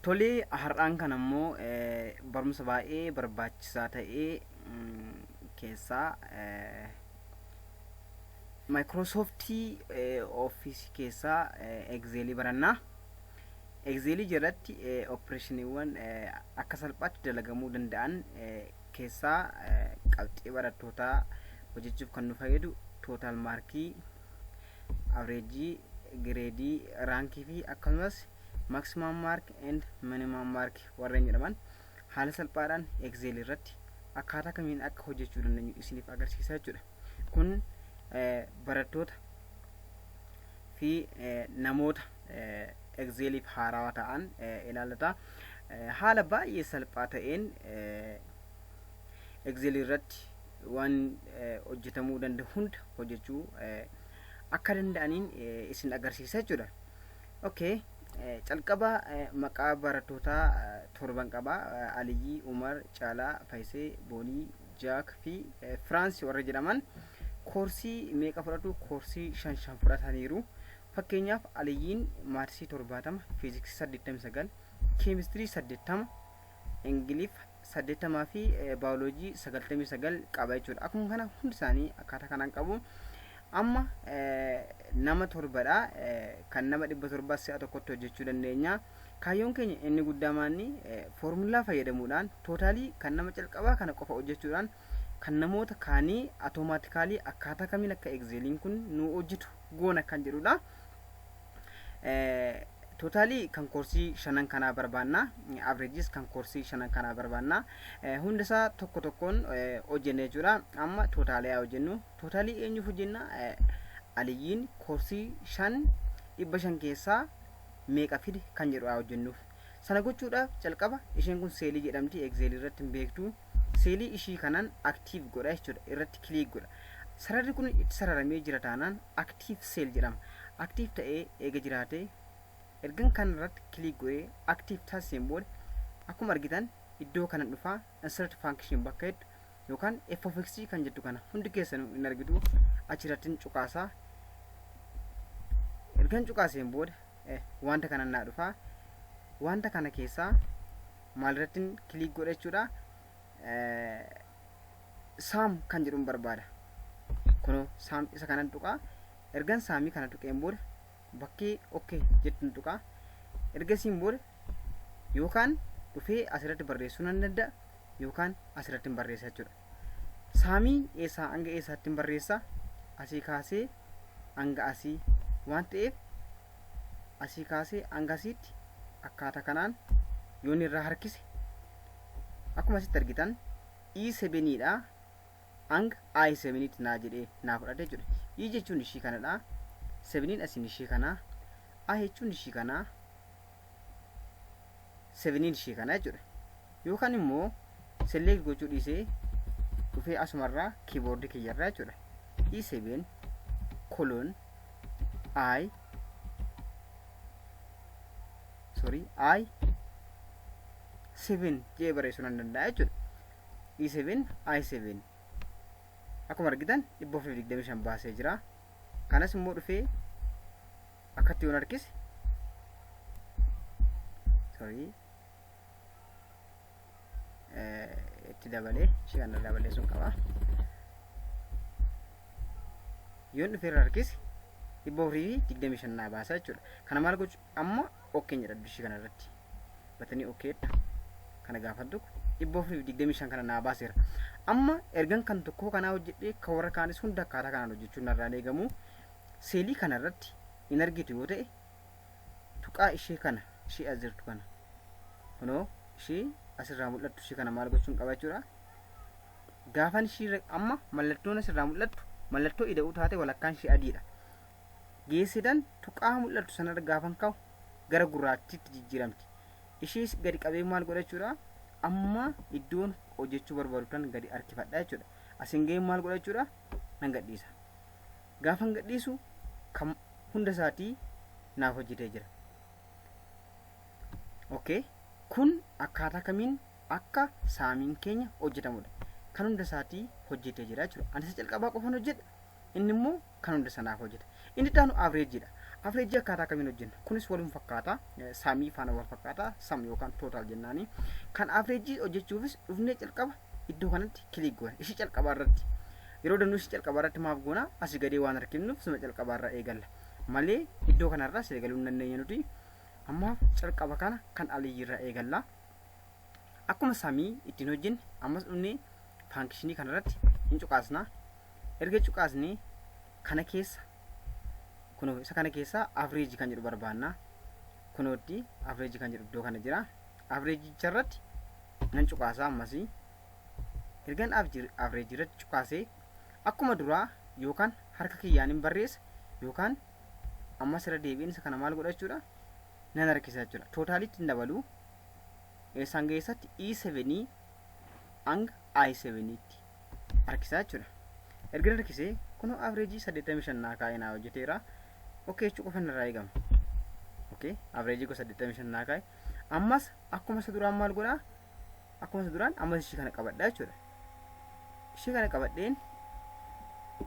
Tolee, har'aan kan ammoo barumsa baay'ee barbaachisaa ta'ee keessaa Microsoft Office keessaa Excelii barannaa. Excelii jalatti opereeshiniiwwan akka salphaatti dalagamuu danda'an keessaa qabxii barattootaa hojjechuuf kan nu fayyadu total markii, averejii, gireedii, raankii fi akkasumas maximum mark and minimum mark warreen jedhaman haala salphaadhaan Excel irratti akkaataa kamiin akka hojjechuu dandeenyu isiniif agarsiisa jechuudha. Kun barattoota fi namoota Exceliif haarawaa ta'an ilaallata. Haala baay'ee salphaa ta'een Excel irratti waan hojjetamuu danda'u hunda hojjechuu akka danda'aniin isin agarsiisa jechuudha. Okay. Calqaba maqaa barattootaa torban qaba. Aliyyii, Umar, Caalaa, Faayisee, Boonii, Jaak fi Firaansi warra jedhaman koorsii meeqa fudhatu? Koorsii shan shan fudhataniiru. Fakkeenyaaf Aliyyiin maatisii 70, fiiziksii 89, keemistirii 80, Ingiliffa 80 fi baayoloojii 99 qaba jechuudha. Akkuma kana hundi isaanii akkaataa kanaan qabu. Amma nama torbadha. Kan nama 700 si'a tokkotti hojjechuu dandeenya. Kaayyoon keenya inni guddaa maanni foormulaa fayyadamuudhaan tootaalii kan nama calqabaa kana qofa hojjechuudhaan kan namoota kaanii atoomaatikalii akkaataa kamiin akka Exceliin kun nu hojjetu goona kan jedhudha. Tootaalii kan koorsii shanan kanaa barbaanna. Avreejis kan koorsii shanan kanaa barbaanna. Hundasaa tokko tokkoon hojjenna jechuudha. Amma tootaalii haa hojjennu. Tootaalii eenyuuf hojjenna? Aliyyiin koorsii shan 500 keessaa meeqa fide kan jedhu haa hojjennuuf. Sana gochuudhaaf calqaba isheen kun seelii jedhamti, Excel irratti hin beektu. Seelii ishii kanaan active godha jechuudha. Irratti click godha. Sararri kun itti sararamee jira taanaan active cell jedhama. Active ta'ee eega jiraate ergan kan irratti click godhee active taasiseen booda akkuma argitan iddoo kana dhufaa insert function bakka jettu yookaan f of x kan jettu kana hundi keessanuu hin argitu, achirrattiin cuqaasaa. Ergan cuqaaseen booda wanta kana naa dhufaa. Wanta kana keessaa maalirrattiin click godha jechuudha? Sum kan jedhuun barbaada. Kunoo sum isa kanan tuqaa. Ergan sumii kana tuqeen booda bakkee okay jettuun tuqaa. Ergasiin booda yookaan dhufee asirratti barreessuu nan danda'a yookaan asirratti hin barreessa jechuudha. Sumii eessaa hanga eessaatti hin barreessa? Asii kaasee hanga asii waan ta'eef asii kaasee hanga asiitti akkaataa kanaan yoon irraa harkise akkuma asitti argitan E7 dha hanga I7 tti naa jedhee naa fudhate jechuudha. E jechuun ishii kanadha. 7 asiin ishii kana. I jechuun ishii kana. 7 ishii kana jechuudha. Yookaan immoo select gochuu dhiisee dhufee asumarraa keyboard kiyyarraa jechuudha. E7 colon I, sorry, I 7 jedhee barreessuu nan danda'a jechuudha. E7 I7 akkuma argitan 425 baasee jira. Kanas immoo dhufee akkatti yoon harkise, sorry, itti dabalee ishee kana dabalee sun qaba. Yoon dhufee irra harkise 425 naa baasa jechuudha. Kana maal gochuu? Amma okay jedha ishee kana irratti. Batanii okay jettu kana gaafadhu 425 kana naa baaseera. Amma ergan kan tokkoo kanaa hojjedhee kan warra kaanis hunda akkaataa kanaan hojjechuun narraan eegamu. Seelii kana irratti hin argitu yoo ta'e tuqaa ishee kana, ishee as jirtu kana, kunoo ishee asirraa mul'attu, ishee kana maal gochuun qaba jechuudha. Gaafan ishii amma mallattoon asirraa mul'attu mallattoo ida'uu taate walakkaan ishee adiidha. Geessitan tuqaa mul'attu sanarra gaafan kaa'u gara gurraattiitti jijjiiramti. Ishees gadi qabee maal godha jechuudha? Amma iddoon hojjechuu barbaadu tan gadi harkifadha jechuudha. Asiin ga'ee maal godha jechuudha? Nan gadhiisa. Gaafan gadhiisu kan hunda isaatii naaf hojjetee jira. Okay. Kun akkaataa kamiin akka sumiin keenya hojjetamudha. Kan hunda isaatii hojjetee jira jechuudha. Ani isa calqabaa qofan hojjedha. Inni immoo kan hunda sanaaf hojjeta. Inni itti aanu averageiidha. Average akkaataa kamiin hojjenna? Kunis walum fakkaata. Sumii faana wal fakkaata. Sum yookaan total jennaani. Kan average hojjechuufis dhufnee calqaba iddoo kanatti click goona. Ishii calqabaa irratti. Yeroo danuu ishii calqabaa irratti maaf goona? Asii gadee waan harkifnuuf suma calqabaa irraa eegalla. Malee iddoo kanarraa si eegaluu hin dandeenya nuti. Ammaaf calqaba kana kan aliyyiirraa eegalla. Akkuma sumii ittiin hojjenne ammas dhufnee functionii kanarratti hin cuqaasna. Erga cuqaasnee kana keessa, kunoo isa kana keessa average kan jedhu barbaanna. Kunootti average kan jedhu iddoo kana jira. Average irratti nan cuqaasa ammasii. Ergan average irratti cuqaasee, akkuma duraa yookaan harka kiyyaan hin barreessa yookaan ammas irra deebiin isa kana maal godha jechuudha, nan harkisa jechuudha. Totalitti hin dabalu. Eessaan geessatti? E7 hanga I7tti harkisa jechuudha. Erga harkisee, kunoo average 85 naa kaa'ee naa hojjeteera. Okay jechuu qofa irraa eegama. Okay, average gosa 85 naa kaa'e. Ammas akkuma isa duraan maal godhaa? Akkuma isa duraan ammas ishii kana qabadha jechuudha. Ishii kana qabadheen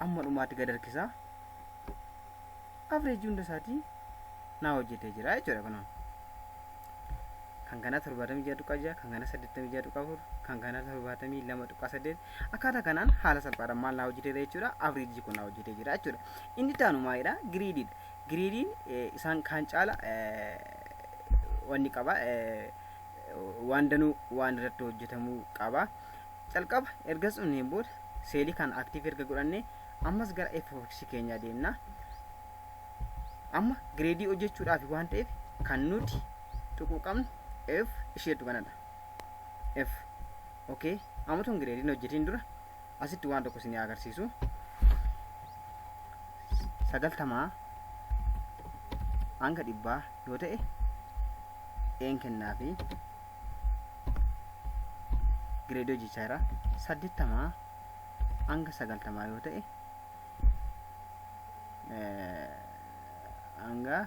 amma dhumaatti gad harkisaa. Average hunda isaatii naa hojjetee jira jechuudha kunoo. Kan kana 76.6, kan kana 86.4, kan kana 72.8. Akkaataa kanaan haala salphaadhaan maal naa hojjeteera jechuudha? Average kun naa hojjetee jira jechuudha. Inni taanu maalidha? Gradeiidha. Gradeiin isaan kaan caala wanni qaba, waan danuu waan irratti hojjetamuu qaba. Calqaba ergas dhufneen booda, cellii kana active erga godhannee, ammas gara F keenyaa deemna. Amma grade hojjechuudhaaf waan ta'eef kan nuti tuquu qabnu F isheetu kanadha. F. Okay, amma tun gradeiin hojjetiin dura asitti waan tokko isin agarsiisu. 90 hanga 100 yoo ta'e A'n kennaa fi grade hojjechaa jira. 80 hanga 90 yoo ta'e, hanga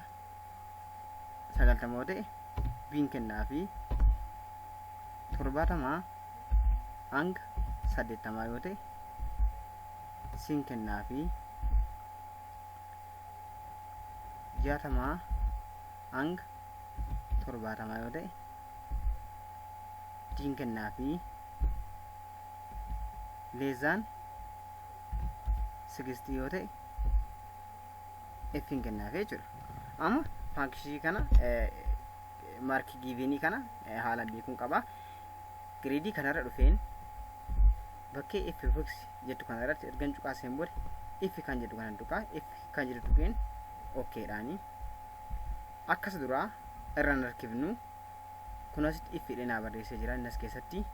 90 yoo ta'e B'n kennaa fi 70 hanga 80 yoo ta'e C'n kennaa fi 60 hanga 70 yoo ta'e D'n kennaa fi less than 60 yoo ta'e F'n kennaaf jechuudha. Amma functionii kana, mark givenii kana haalaan beekuun qaba. Grade kanarra dhufeen bakkee F box jettu kanarratti ergan cuqaaseen booda F kan jedhu kanan tuqaa. F kan jedhu tuqeen okaydhaani. Akkas duraa irraan harkifnu. Kun asitti F hidhee naa barreessee jira innas keessatti.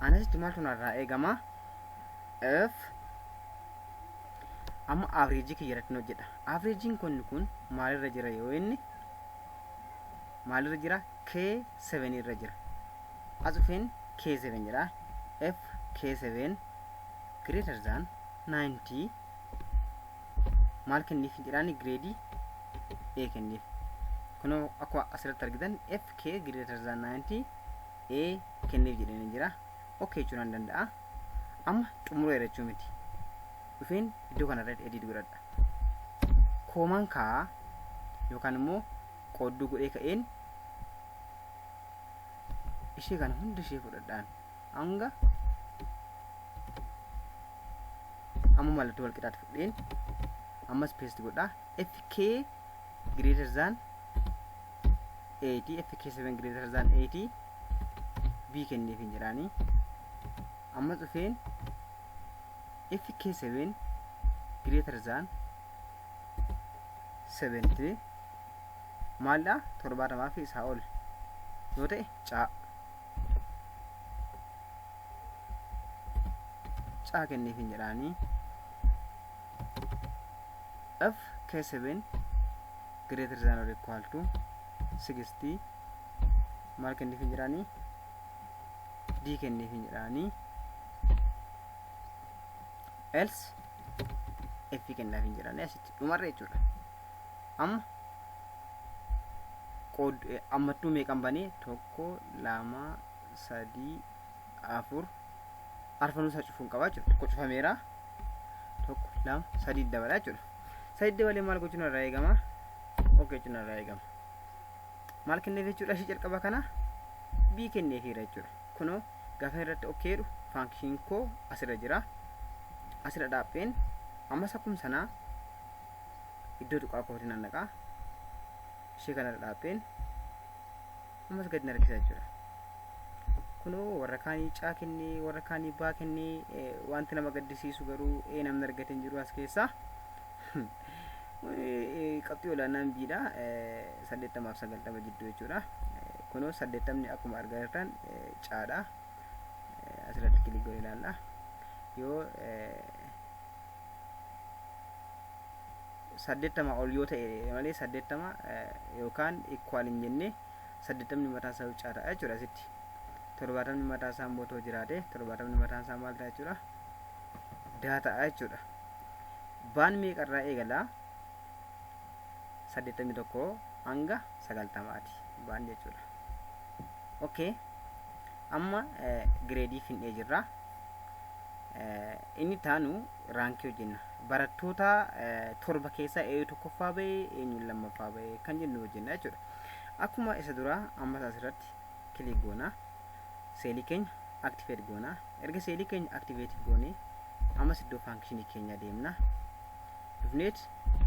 Anasitti maaltu narraa eegama? F amma average kiyya irratti hojjedha. Averageiin kun maalirra jira yoo inni, maalirra jira? K7 irra jira. As dhufeen K7 jedha. F K7 greater than 90 maal kenniif jedhaani? Grade A kenniif. Kunoo akkuma asirratti argitan F K greater than 90 A kenniif jedhanii jira. Okay jechuun nan danda'a. Amma xumureera jechuu miti. Dhufeen iddoo kanarratti edit godhadha. Commaan kaa'a yookaan immoo qoodduu godhee ka'een ishee kana hunda ishee fudhadhaan hanga amma mallattoo wal qixaatti fudheen ammas paste godha. FK greater than 80, FK7 greater than 80 B kenneef hin jedhaanii. Ammas dhufeen FK7 greater than 70 maaldha, 70 fi isaa ol yoo ta'e C kenneef hin jedhaanii. F K7 greater than or equal to 60 maal kenneef hin jedhaanii? D kenneef hin jedhaanii. Else F kennaaf hin jedhaanii. Asitti dhumarra jechuudha. Amma qood ammattuu meeqan banee? Tokko, lama, sadii, afur, arfanuu isaa cufuun qabaa jechuudha. Tokko cufameera. Tokko, lama, sadii dabalaa jechuudha. Sadii dabalee maal gochuun irraa eegama? Okay jechuun irraa eegama. Maal kenneef jechuudha? Ishee jalqaba kana B kenneefiira jechuudha. Kunoo gaafa irratti okay jedhu function koo asirra jira. Asirra dhaabbeen ammas akkuma sanaa iddoo tuqaa kootiin nan dhaqaa. Ishee kanarra dhaabbeen ammas gadi harkisa jechuudha. Kunoo warra kaanii C kennee, warra kaanii B kennee, wanti nama gaddisiisu garuu A namni argate hin jiru as keessaa. Qabxii olaanaan Bdha. 80f 90 jidduu jechuudha. Kunoo 80ni akkuma argaa jirtan Cdha. Asirratti click godhee ilaalla. Yoo 80 ol yoo ta'e malee 80 yookaan equal hin jenne, 80ni mataan isaa C ta'a jechuudha asitti. 70ni mataa isaa immoo otoo jiraate, 70ni mataan isaa maal ta'a jechuudha? D ta'a jechuudha. B'n meeqarraa eegalaa? 81 hanga 90ti B'n jechuudha. Okay. Amma grade finnee jirra. Inni taanu rank hojjenna. Barattoota torba keessaa eenyu tokkoffaa bahee, eenyuun lammaffaa bahee kan jennu hojjenna jechuudha. Akkuma isa duraa ammas asirratti click goona. Cell keenya activate goona. Erga cell keenya activate goone, ammas iddoo function keenya deemna. Dhufneet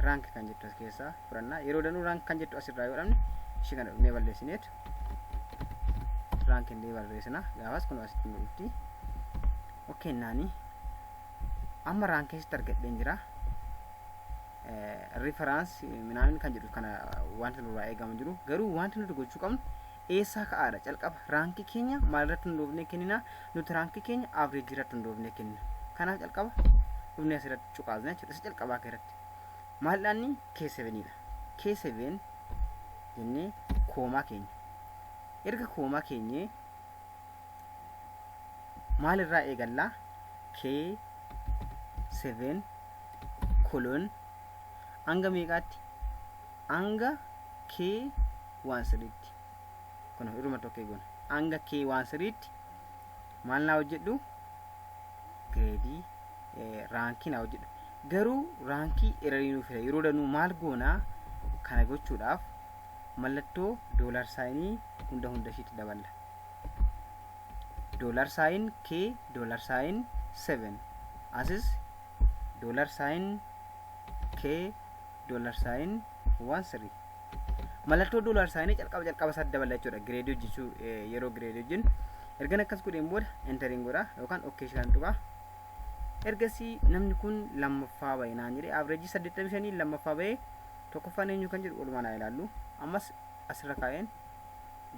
rank kan jettu as keessaa fudhanna. Yeroo danuu rank kan jettu asirraa yoo dhabne, ishee kana dhufnee balleessineet rank illee barreessina. Gaafas kun asitti nu dhufti. Okay, naani amma rank keessatti argadheen jira. Reference minaamin kan jedhu kana wanti nurraa eegamu jiru, garuu wanti nuti gochuu qabnu eessaa ka'aadha? Calqaba rank keenya maalirratti hundoofnee kennina? Nuti rank keenya average irratti hundoofnee kennina. Kanaaf calqaba dhufnee asirratti cuqaasna jechuudha. Isa calqabaa irratti maalidhaanni? K7dha. K7 jennee comma keenya. Erga comma keenyee maalirraa eegallaa? K7 colon hanga meeqaatti? Hanga K13tti. Kun iruma tokko eegona. Hanga K13tti maal naa hojjedhu? Grade rank naa hojjedhu. Garuu rank error nuuf fida. Yeroo danuu maal goonaa? Kana gochuudhaaf mallattoo dollar sign hunda hunda ishiitti daballa. Dollar sign K dollar sign 7, asis dollar sign K dollar sign 13. Mallattoo dollar sign calqaba calqaba isaatti daballa jechuudha. Grade hojjechuu, yeroo grade hojjennu. Ergan akkas godheen booda enteriin godha yookaan okay kan tuqaa. Ergasii namni kun lammaffaa bahe naan jedhee, average 85 lammaffaa bahee, tokkoffaan eenyu kan jedhu walumaan haa ilaallu. Ammas asirra kaa'een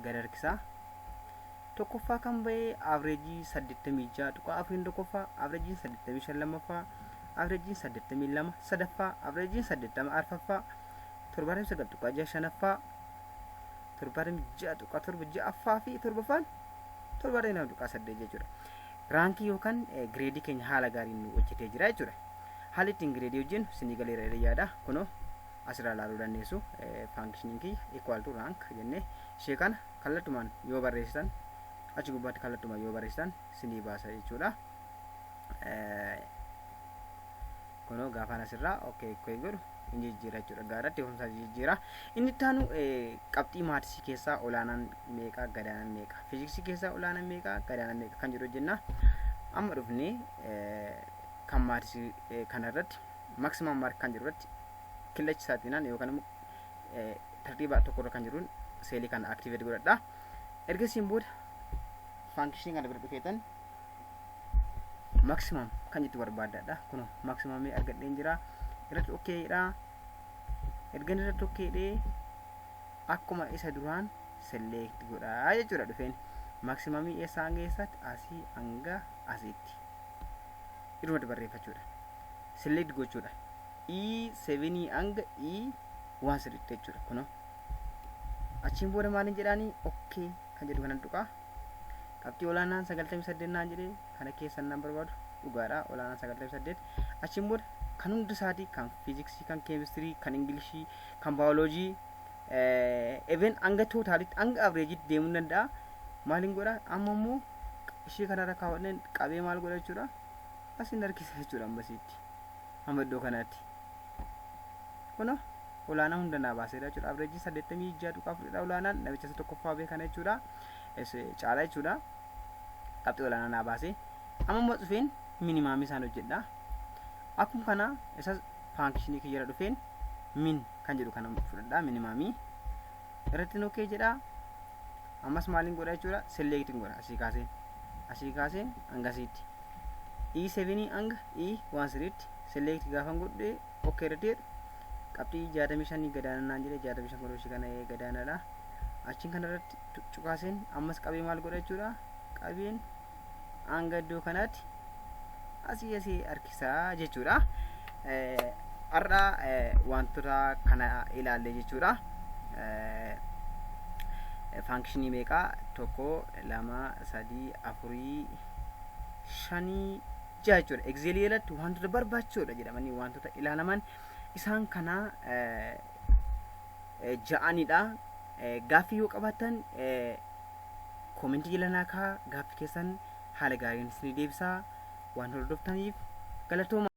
gad harkisaa. Tokkoffaa kan bahe average 86.4 tokkoffaa, averageiin 85 lammaffaa, averageiin 82 sadaffaa, averageiin 80 arfaffaa, 79.6 shanaffaa, 76.7 ja'affaa fi torbaffaan 72.8 jechuudha. Rank yookaan grade keenya haala gaariin nu hojjetee jira jechuudha. Haalli ittiin grade hojjennu sinii galeera yaada. Kunoo asirraa ilaaluu dandeessu. Functioniin kiyya equal to rank jennee ishee kana kallattumaan yoo barreessitan, achi gubbaatti kallattumaan yoo barreessitan sinii baasa jechuudha. Kunoo gaafaan asirraa okay godhu hin jijjiira jechuudha. Gaaratti ofiisaa jijjiira. Inni itti aanu qabxii maths keessaa olaanaan meeqa, gadaanaan meeqa, fiiziksii keessaa olaanaan meeqa, gadaanaan meeqa kan jedhu hojjenna. Amma dhufnee kan maths kanarratti maximum mark kan jedhu irratti killachi isaatinaan yookaan immoo tartiiba tokkorra kan jiruun cell kana activate godhadha. Ergasiin booda function kana bira dhufeetan maximum kan jettu barbaadadha. Kunoo maximum argadheen jira. Irratti okaydha. Ergan irratti okaydhee akkuma isa duraan select godhaa jechuudha dhufeen. Maximum eessaa hanga eessaatti? Asii hanga asiitti. Irrumatti barreeffachuudha. Select gochuudha. E7 hanga E13tti jechuudha kunoo. Achiin booda maaliin jedhaanii? Okay kan jedhu kanan tuqaa. Qabxii olaanaan 98 naan jedhee, kana keessan naan barbaadu dhugaadha, olaanaan 98. Achiin booda kan hundi isaatii, kan fiiziksii, kan keemistirii, kan ingilishii, kan baayoloojii, even hanga totalitti, hanga averageitti deemuu ni danda'a. Maaliin godha? Amma immoo ishee kanarra kaawwadheen qabee maal godha jechuudha? Asin harkisa jechuudha ammasiitti, hamma iddoo kanaatti. Kunoo Olaanaa hunda naa baaseera jechuudha. Average 86.4dha olaanaan, namicha isa tokkoffaa beekana jechuudha. Caalaa jechuudha. Qabxii olaanaa naa baase. Amma immoo dhufeen minimum isaan hojjedha. Akkuma kana isas function kiyyara dhufeen min kan jedhu kana fudhadha, minimum irratti okay jedha. Ammas maaliin godha jechuudha? Selectiin godha, asii kaaseen hangasiitti, E7 hanga E13tti select gaafan godhe, okay irratti jedhu, qabxii 65 gadaana naan jedhe. 65 godhu ishii kana gadaanadha. Achiin kana irratti cuqaaseen ammas qabee maal godha jechuudha? Qabeen hanga iddoo kanaatti asii harkisaa jechuudha. Har'a wantoota kana ilaalle jechuudha. Function meeqaa? Tokko, lama, sadii, afurii, shanii, ja'a jechuudha. Excel irratti wantoota barbaachisoodha jedhamanii wantoota ilaalaman isaan kana ja'anidha. Gaaffii yoo qabaattan comment jala naa kaa'aa, gaaffii keessan haala gaariin isinii deebisaa. Waan hordoftaniif galatooma.